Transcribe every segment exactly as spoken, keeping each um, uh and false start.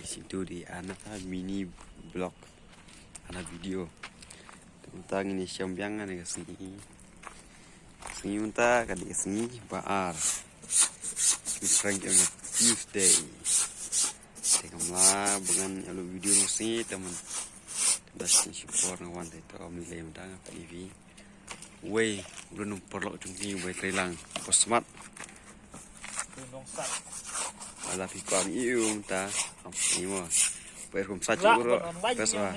Shisien to dei another mini vlog, another video. Te mynta ngin ïa shem biang ha kane ka sngi. Sngi mynta ka dei ka sngi ba ar. Sngi Friday, Tuesday. Te kam lah ba ngan upload video ha kane ka sngi, te mynta da sngi shipor nga wan te to mi lei mynta nga pynïaid. Wei, u don u paralok jong ngi, wei, trei lang. Ko smat. Ba la phi kwah ban ïoh mynta. Ap ni mo. Ba kum sa chu ro. Bes ba.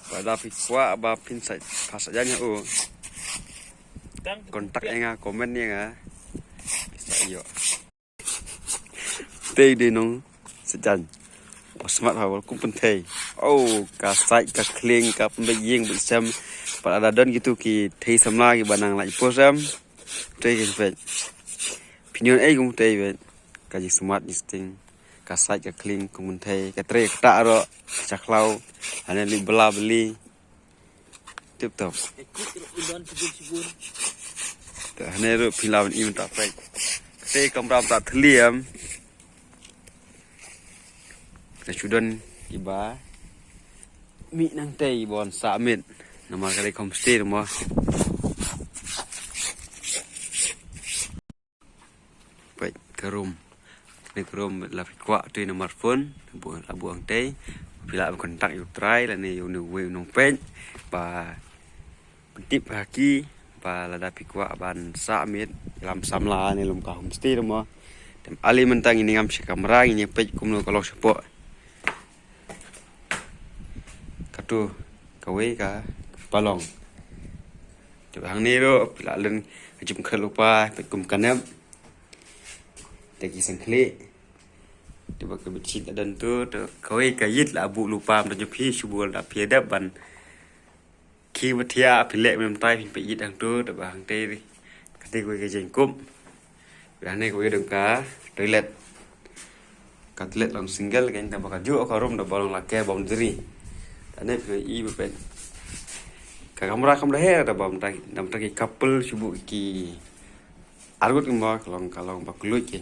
Ba la phi kwah ba phin sa, pha sa jan ïa u. Contact ïa nga, comment ïa nga. Sa ïoh. Te dei nong sa jan. Ba smat ha wal kum pynthei. Oh, ka sait ka khlieng ka pynbeit ïing beit sem. Pat lada don kitu ki thei samla kiba nang lait pos em. Te ki peit. Opinion ei kum te peit. Ka jingsmat jingsting. Ka sait ka khlieng kum pynthei. Ka trei ka ktah ro. Ka khlaw. Hane li bela beli. Tip top. Te hane ruh phi lah ban im ta peit. Te kamra ta thylli em. Ka shu don iba mih nangtei ban sah miet. Namar ka dei ka homestay mo. Peit ka room. Kane ka room la phi kwah to ïa namar phone, la buh hangtei. Phi lah ban contact ïa u trai lane ïa une uwei u nongpeit ba pyntip ha ki ba lada phi kwah ban sah miet lam samla ne lum ka homestay mo. Te ale mynta ngin ïa ngam sha kamra, ngin ïa peit kumno ka long shapoh. Katu kawei ka palong. Te ba hangne ruh phi lah len ka jingkhel lypa, peit kum ka nep. Te ki sangkhlieh. Te ba ka bedsheet la don tu, te kawei ka ïit la buh lypa, mynta jong phi shu buh da phi dep ban khie ba thiah, phi leh mynta phin peit ïit hangtu, te ba hangtei. Kata kawei ka jingkup. Ba hangne kawei dang ka toilet. Ka toilet long single, ka ïa ba ka juh ka room da ba long lake boundary. Te hangne phi i ba peit. Ka kamra kam da her da ba mynta, da mynta ki couple shu buh ki arngut kumba ka long, ka long ba kluit ki.